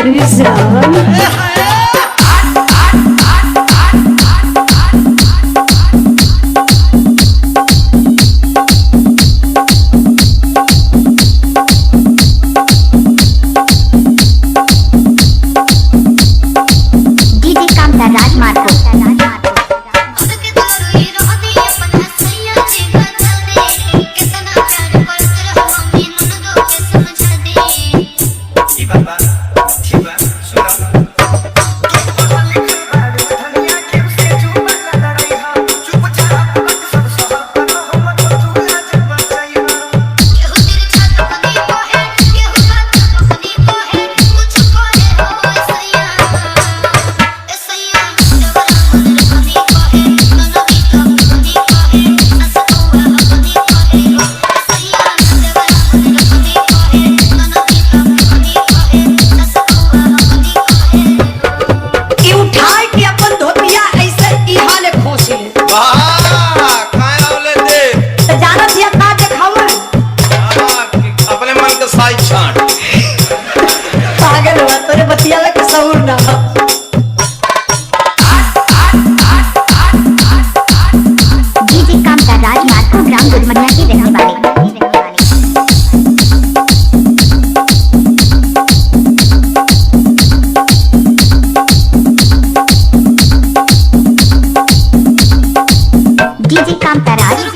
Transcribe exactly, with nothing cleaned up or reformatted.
Reason। DJ Kamta राजमार्को। ई बात बा, ठीक बा, सुनो। ई उठाए के अपन धोतिया ऐसे इहाँ ले खोसे। वाह, काय आवले दे। त जानत हिया का देखावे? वाह, कि अपने मन के साई छांट। पागल हुआ, तोरे बतिया ला के सहूर ना। DJ कामता राजमार्को ग्राम दुधमनिया के रहने वाले। DJ कामता राज।